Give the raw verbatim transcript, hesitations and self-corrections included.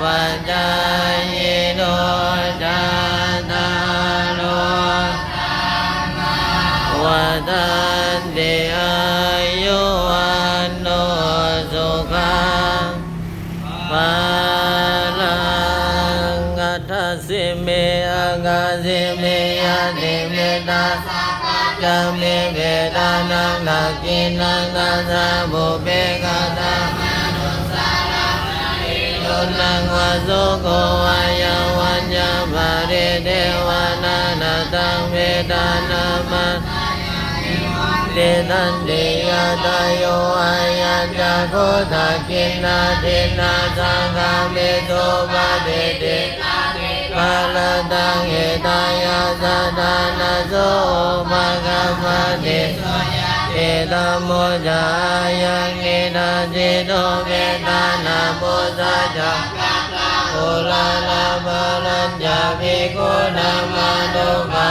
Paccayino cattāro dhammā vaḍḍhanti: āyu vaṇṇo sukhaṃ balaṃ. Aṭṭhāsi me akāsi me ñātimittā sakhā ca me petānaṃ dakkhiṇaṃ dajjā pubbe katamanussaraṃ. Nānattavassūkhovayavaññā paridevanā, tattaṃ petānamatthāya viviccati ñātayo. Ayañca kho dakkhiṇā dinnā saṅghamhi supatiṭṭhitā, te bhātataṃ hitāyassa ṭhānaso upakappati. So ñātidhammo ca ayaṃ nidassito, petāna pūjā ca katā uḷārā balañca bhikkhūnamanuppa